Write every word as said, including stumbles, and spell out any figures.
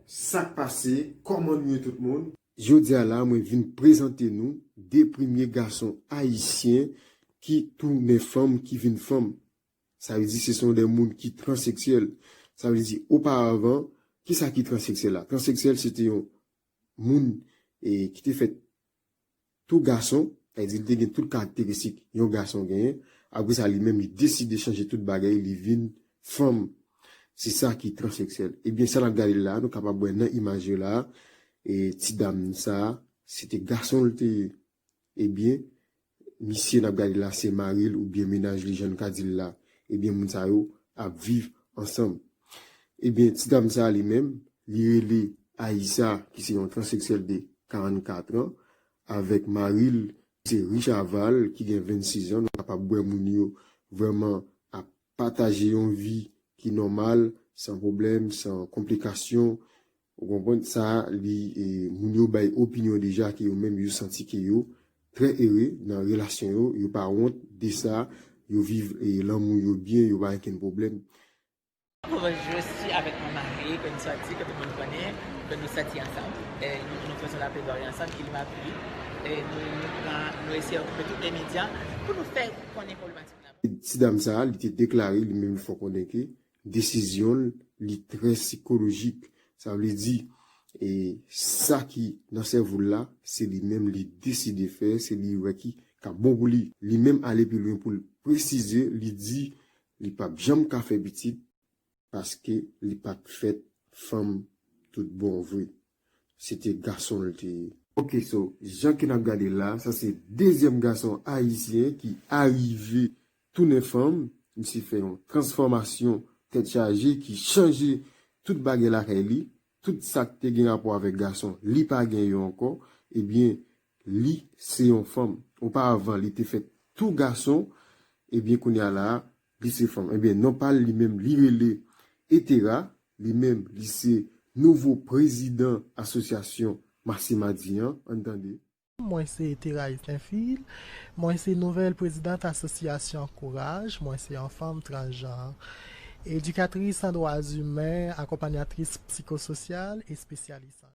Sa k pase? Kòman nou ye tout moun? Jodi a la, mwen vin prezante nou de premye gason ayisyen ki tounen fanm, ki vin fanm. Sa vle di se son de moun ki transeksyèl. Sa vle di oparavan, ki sa ki transeksyèl la? Transeksyèl se te yon moun e, ki te fèt tou gason, sa vle di li te gen tout karakteristik yon gason genyen. Apre sa, li menm, li deside chanje tout bagay, li vin fanm. Se sa ki transeksyèl. Ebyen, sa n ap gade la, nou kapab wè nan imaj yo la, e ti dam sa, se te gason l te ye. Ebyen, misye n ap gade la, se mari l oubyen mennaj li, jan n ka di l la. Ebyen, moun sa yo ap viv ansanm. Ebyen, ti dam sa li menm, li rele Aïssa, ki se yon transeksyèl de karannkat an, avèk mari l, se Richaval, ki gen vennsis an. Nou kapab wè moun yo vrèman ap pataje yon vi ki nòmal, san pwoblèm, san konplikasyon. Ou konprann sa, li, e, moun yo bay opinyon deja ke yo menm yo santi ke yo trè ere nan relasyon yo, yo pa wont de sa, yo viv, e, lanmou yo byen, yo pa gen okenn pwoblèm. Bon, je suis avec mon mari, que nous sortis, que tout le monde connaît, que nous sortis ensemble. Et nous, nous faisons la plaidoirie ensemble, il m'a plu. Et nous, nous, pran- nous essayons occuper tous les médias pour nous faire connaître problématique. Ti dam sa, li te deklare, li menm li fè konnen ke desizyon l, li trè sikolojik. Sa vle di, e sa ki nan sèvo l la, se li menm li deside fè, se li wè ki ka bon pou li. Li menm ale pi lwen pou l presize, li di li p ap janm ka fè pitit paske li pa t fèt fanm tout bon vre. Se te gason l te ye. Ok, so, jan ke n ap gade la, sa se dezyèm gason ayisyen ki arive tounen fanm. Misye fè yon transfòmasyon tèt chaje ki chanje tout bagay lakay li. Tout sa k te gen rapò avèk gason, li pa gen yo ankò. Ebyen, li se yon fanm. Oparavan, li te fèt tou gason. Ebyen, kounye a la, li se fanm. Ebyen, non pa l li menm, li rele Etera. Li menm, li se nouvo prezidan asosyasyon Masimadi an. Ann tande. Mwen se Etera Estenfil. Mwen se nouvèl prezidant asosyasyon Kouraj. Mwen se yon fanm transjan, edikatris an dwa imen, akonpanyatris psikososyal, espesyalis an